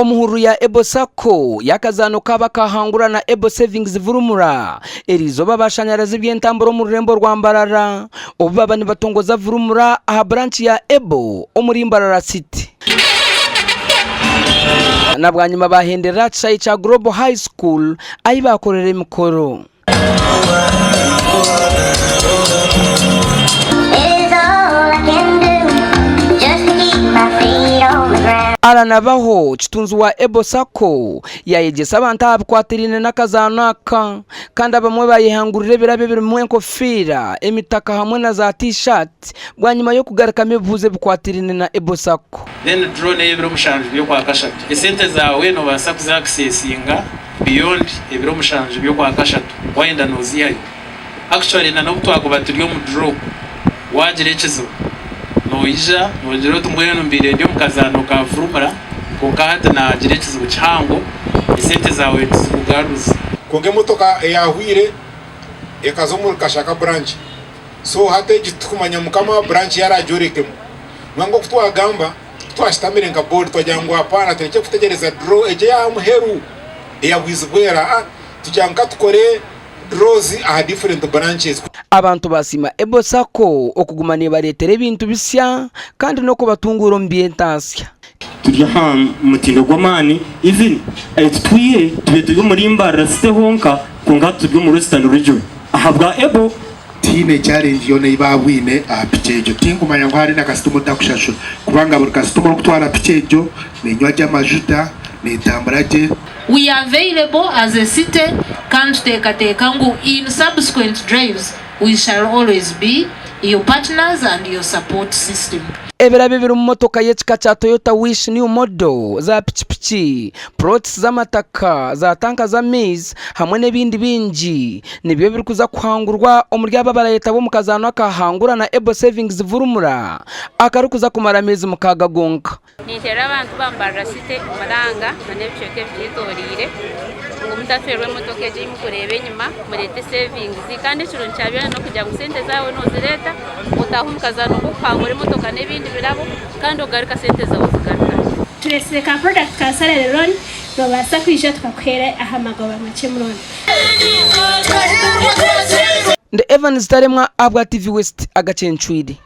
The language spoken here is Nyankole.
Omu hururu ya Ebo Sacco y'akazaano kaabo akahangura na Ebo Savings Vurumura eriizooba bashanyaraza eby'entambura omu rurembo rwa Mbarara obu baba nibatongoza Vurumura aha buranki ya Ebo omuri Mbarara City. Na bwanyima bahenderera aha kishaayi kya Global High School ahi baakorera emikoro. Aranabaho, kitunzi wa Ebo Sacco, yaayegyesa abantu aha bikwatiraine n'akazaano aka kandi abamwe baayehangurira ebirabo ebirimu enkofiira, emitaka hamwe na za T-shirt bwanyima y'okugarukamu ebibuuzo ebikwatiraine na Ebo Sacco. Then draw n'ey'ebiro mushanju by'okwakashatu. Esente zaawe noobaasa kuzi accessinga beyond ebiro mushanju by'okwakashatu wayenda noozihayo. Actually na n'obu twakuba turi omu draw waagira ekizibu noija noogira oti mbwenu mbaire ndi omu kazaano ka Vurumura kwonka hati naagira ekizibu kihango esente zaawe nituzikugaruza. Kwonka emotoka eyahwire ekaza omuri Kashaka branch so hati egi titukumanya mukama wa branch yaragyorekemu. Mbwenu nkoku twagamba kutwashutamire nka board twagira ngu apaana turekye kutegyereza draw egyo eyaha muheru eya Bwizibwera aa tugira ngu katukore draws aha different branches. Abantu basiima Ebo Sacco okuguma nebareetera ebintu bisya kandi n'okubatunguura omu by'entaasya. Turi aha mutindo gw'amaani even tutwire tubaire turi omuri Mbarara City honka kwonka hati turi omuri Western Region ahabwa Ebo. Tihaine challenge yoona ei baabwine aha piki egyo. Tinkumanya ngu hariho na kasitoma otakushashura kubanga buri kasitoma orikutwara piki egyo nenywa gye amajuta, netambura gye. We are available as a city kandi tuteekateeka ngu in subsequent drives we shall always be your partners and your support system. Ebirabo ebirimu motoka y'ekika kya Toyota Wish New Model, za pikipiki, plots z'amataka, za tanka z'amaizi hamwe n'ebindi bingi nibyo birikuza kuhangurwa omuri abo abarayetaba omu kazaano aka Hangura na Ebo Savings Vurumura akarikuza kumara ameezi mukaaga gonka. Ninteerera abantu ba Mbarara City, Muranga na n'ebicweka ebigyetoreire ngu mutafeerwa emotoka egi ei murikureeba enyima mureete savings kandi ekirungi kya byona n'okugira ngu sente zaawe noozireeta otaaha omu kazaano k'okuhangura emotoka n'ebindi birabo kandi ogaruka sente zaawe zigaruka. Tureetsire ka product ka salary loan nobaasa kwija tukakuheera aha magoba makye munonga. Ndi Evans Taremwa ahabwa TV West agacencwire.